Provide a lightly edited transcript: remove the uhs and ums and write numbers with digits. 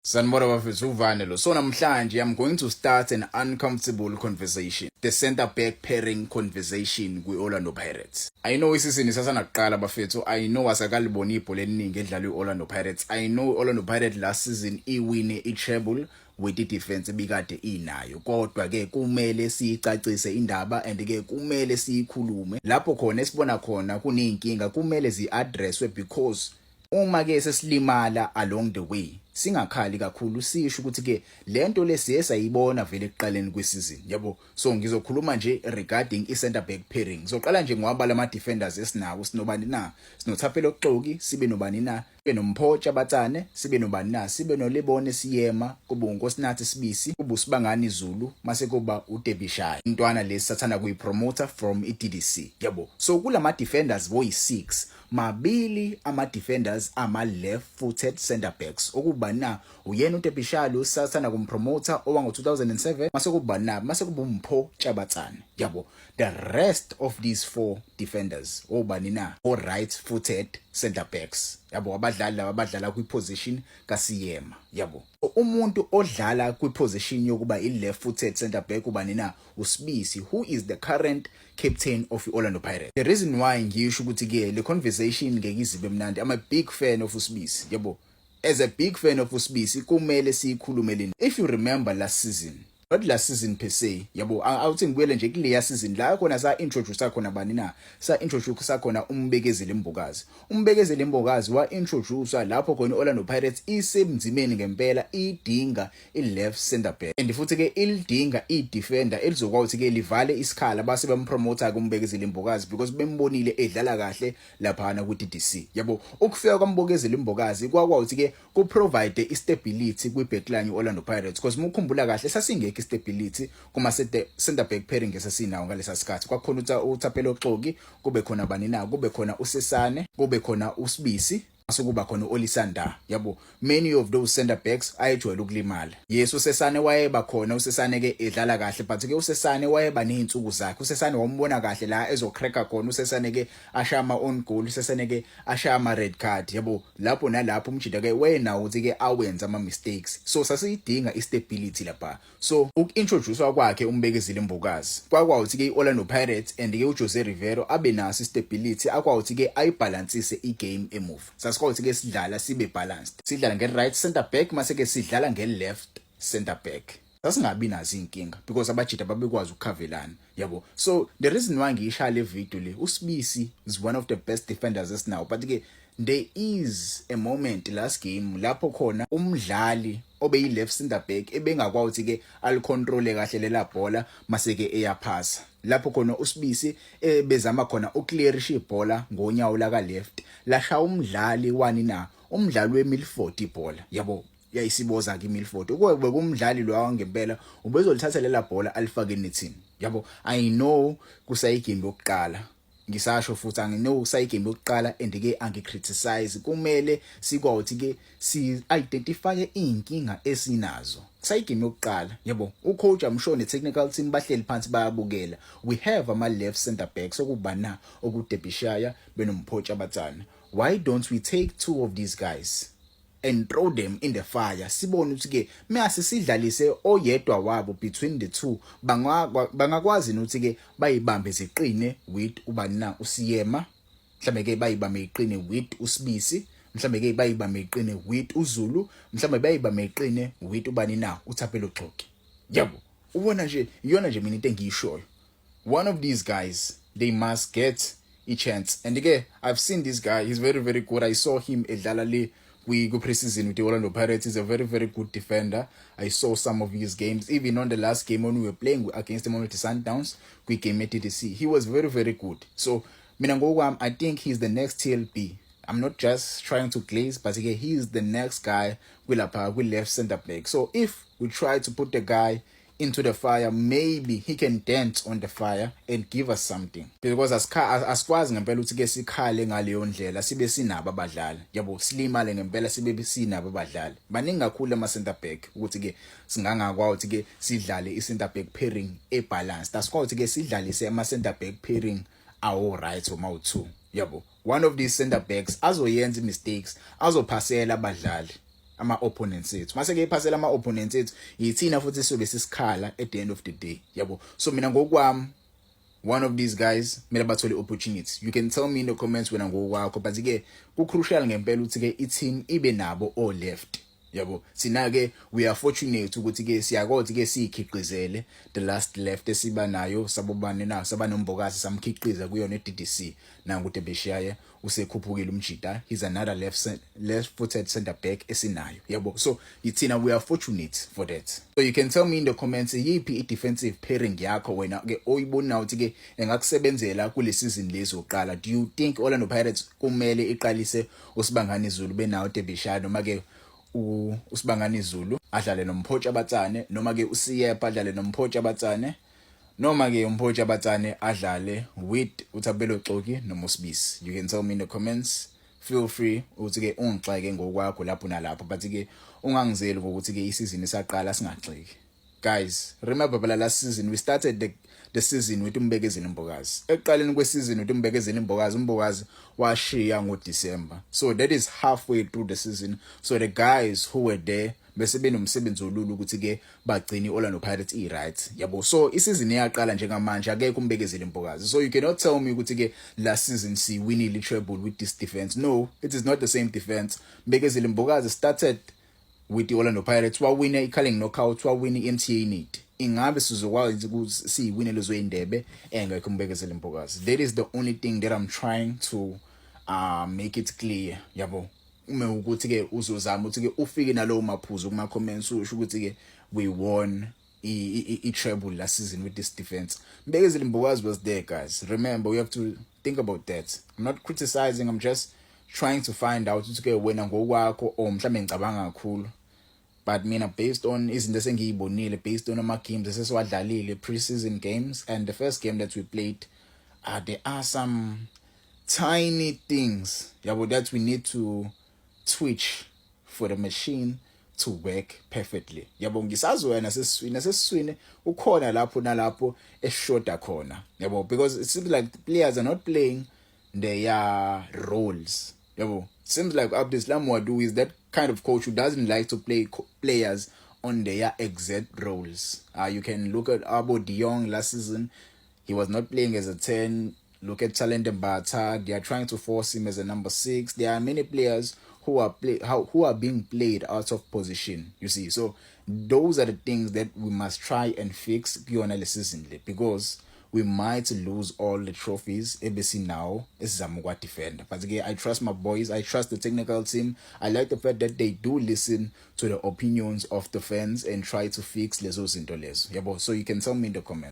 Sanibona bafethu, uvane lo. So namhlanje I'm going to start an uncomfortable conversation. The center back pairing conversation kwi-Orlando Pirates. I know isizini sasanakuqala bafethu. I know asakaliboni ibhola eliningi edlalwa i-Orlando Pirates. I know i-Orlando Pirates last season iwine i-treble with i-defense ebikade inayo. Kodwa ke kumele siyicacise indaba and ke kumele siyikhulume. Lapho khona esibona khona kuneyinkinga kumele zi-addresswe because uma ke sesilimala along the way singakhali kakhulu, sisho ukuthi ke lento lesiye sayibona vele ekuqaleni kwesizini, yabo. So ngizokhuluma nje regarding i-center back pairing. Ngizoqala nje ngwabala ama defenders esinawo. Sinobani na? SinoThapelo Xoki, sibe nobani na? Sibe noMpho Chabatsane, sibe nobani na? Sibe noLebone Siyema, kube uNkosinathi Sibisi, kube uSibangani Zulu, mase kuba uDerbyshire, intwana lesi sathanda kuyipromoter from i-DDC, yabo. So kulama defenders boyi-6, mabili ama defenders ama left footed center backs, okuba na uyena uDerbyshire lo sathanda kumpromoter owango 2007, mase kuba na mase kuba uMpho Chabatsane, yabo. The rest of these four defenders obani na? O right footed center backs, yabo, abadlali laba abadlala kwi position kaSiyema, yabo. Umuntu odlala kwi position yokuba i left footed center back ubani na? USibisi, who is the current captain of i-Orlando Pirates. The reason why ngisho ukuthi ke le conversation ngeke izibe mnandi, I'm a big fan of uSibisi, yabo. As a big fan of uSibisi, kumele siyikhulume leni. If you remember last season, not last season per se, yabo, awuthi ngibuyele nje kuleya season la khona sa introduce khona bani na? Sa introduce khona uMbekezeli Mbokazi. UMbekezeli Mbokazi wa introduce lapho khona iOrlando Pirates isemzimeni ngempela, idinga i-left center back and futhi ke ilidinga i-defender elizokwazi ke livale isikhala. Base bempromoter ke uMbekezeli Mbokazi because bembonile edlala kahle laphana ku-DDC, yabo. Ukufika kwaMbekezeli Mbokazi kwakwazi ke ku provide istability kwi backline Orlando Pirates, because mukhumbula kahle sasingekho istability kuma center back pairing esasinawo ngalesa sikhathi. Kwakhona uThapelo Xoki, kube khona bani na? Kube khona uSesane, kube khona uSibisi, mase kuba khona uOlisanda, yabo. Many of those center backs ayejwayele ukulimala. Yes, uSesane wayeba khona, uSesane ke edlala kahle, but ke uSesane wayeba nezinsuku zakhe. USesane wambona kahle la ezocracka khona, uSesane ke ashaya ama own goal, uSesane ke ashaya ama red card, yabo. Lapho nalapho umjida ke wayenawo ukuthi ke awenza ama mistakes, so sasiyidinga istability lapha. So uku-introduce kwakhe uMbekezeli Mbokazi kwakwazi ke iOrlando Pirates and ke uJose Rivero abe naso istability, akwazi ke ayibalansise igame emuva. Sasikwazi ke sidlala sibe balanced, sidlala nge-right center back, mase ke sidlala nge-left center back, sasingabi nazo inkinga because abajida babekwazi ukukhavelana, yabo. So the reason why ngiyishaya le video le, uSibisi is one of the best defenders esinawo, but ke there is a moment last game lapho khona umdlali obeyi left center back ebengakwazi ke alicontrole kahle lela bhola, mase ke eyaphasa lapho khona uSibisi ebezama khona uclearisha ibhola ngonyawo la ka left, lashaya umdlali wani na? Umdlali weMilford ibhola, yabo. Yayisiboza ke iMilford. Ukube kumdlali lo ngempela ubezolithatha lela bhola alifake enethini, yabo. I know kusayigame yokuqala, ngisasho futhi angino kusayigame yokuqala and ke angicriticize. Kumele sikwazi ke si identify inkinga esinazo. Kusayigame yokuqala, yabo. Ucoach, I'm sure ne technical team bahleli phansi bayabukela. We have ama left center backs okuba na okuDerbyshire benoMpho Chabatsane. Why don't we take two of these guys and throw them in the fire, sibone ukuthi ke mase sidlalise oyedwa wabo between the two, bangakwazi ukuthi ke bayibambe ziqine with ubani na? USiyema. Mhlambe ke bayibambe iqine with uSibisi, mhlambe ke bayibambe iqine with uZulu, mhlambe bayibambe iqine with ubani na? UThapelo Xoki, yabo. Ubona nje, iyona nje mina into engiyishoyo, one of these guys, they must get a chance. And ke I've seen this guy, he's very very good. I saw him edlala le kwi preseason with the Orlando Pirates. He's a very very good defender. I saw some of his games, even on the last game when we were playing against the Mamelodi Sundowns kwi game at TDC, he was very very good. So mina ngokwami I think he's the next TLB. I'm not just trying to glaze, but again, he is the next guy kwilapha kwi left center back. So if we try to put the guy into the fire, maybe he can dance on the fire and give us something, because asikwazi ngempela ukuthi ke sikhale ngaleyo ndlela sibe sinabo abadlali, yabo. Silimale ngempela sibe sinabo abadlali baningi kakhulu ama center back ukuthi ke singangakwazi ukuthi ke sidlale i center back pairing e balanced. Asikwazi ukuthi ke sidlalise ama center back pairing awo right uma u2, yabo. One of these center backs azoyenza mistakes, azophasela abadlali. Ama opponents ethu, mase ke iphasela ama opponents ethu, yithina futhi sizobe sisikhala at the end of the day, yabo. So mina ngokwami, one of these guys kumele bathole opportunity. You can tell me in the comments wena ngokwakho, but ke ku crucial ngempela ukuthi ke i-team ibe nabo o left, yabo. Sina ke, we are fortunate ukuthi ke siyakwazi ke siyikhiqizele the last left esiba nayo. Sabobani na? Saba noMbokazi, samkhiqiza kuyona eDDC. Nangu Debeshaya usekhuphukile umjita, he's another left footed center back esinayo, yabo. So ithina, we are fortunate for that. So you can tell me in the comments, yipi i-defensive pairing yakho wena ke oyibona ukuthi ke engakusebenzela kule season lezoqala? Do you think Orlando Pirates kumele iqalise uSibangani Zulu benawo Debeshaya, noma ke uSibangani Zulu adlale noMpho Chabatsane, noma ke uSiyepha adlale noMpho Chabatsane, noma ke uMpho Chabatsane adlale with uThabelo Xoki noma uSibisi? You can tell me in the comments. Feel free ukuthi ke ungixeke ngokwakho lapho nalapho, but ke ungangizeli ngokuthi ke isizini isaqala singagxeki. Guys, remember phela, last season we started the season with uMbekezeli Mbokazi. Ekuqaleni kwesizini with uMbekezeli Mbokazi, uMbokazi washiya ngoDecember, so that is halfway through the season. So the guys who were there bese benomsebenzi olula ukuthi ke bagcine iOrlando Pirates i-right, yabo. So isizini iyaqala njengamanje, akekho uMbekezeli Mbokazi, so you cannot tell me ukuthi ke last season si winile treble with this defense. No, it is not the same defense. Mbekezeli Mbokazi started with the Orlando Pirates, wawina iCarling Knockout, wawina iMTN 8. Ingabe sizokwazi ukuthi siyiwine lezo indebe engekho uMbekezeli Mbokazi? That is the only thing that I'm trying to make it clear, yabo. Uma ukuthi ke uzozama ukuthi ke ufike nalowo maphuzu kuma comments, usho ukuthi ke we won i treble last season with this defense. Mbekezeli Mbokazi was there, guys. Remember, we have to think about that. I'm not criticizing, I'm just trying to find out ukuthi ke wena ngokwakho, or mhlambe ngicabanga kakhulu, but mina, based on izinto esengiyibonile, based on ama games esesiwadlalile, pre-season games and the first game that we played, there are some tiny things, yabo, that we need to switch for the machine to work perfectly, yabo. Ngisazoya nasesiswini, nasesiswini ukhona lapho nalapho eshoda khona, yabo, because it seems like the players are not playing their roles, yabo. Seems like Abdeslam Ouaddou is that kind of coach who doesn't like to play players on their exact roles. You can look at Abo de Jong last season. He was not playing as a 10. Look at Thalente Mbatha. They are trying to force him as a number 6. There are many players who are being played out of position, you see. So those are the things that we must try and fix kuyona le season le, because we might lose all the trophies ebesinawo esizama ukwadefenda. But ke I trust my boys, I trust the technical team. I like the fact that they do listen to the opinions of the fans and try to fix lezo zinto lezo, yabo. So you can tell me in the comments.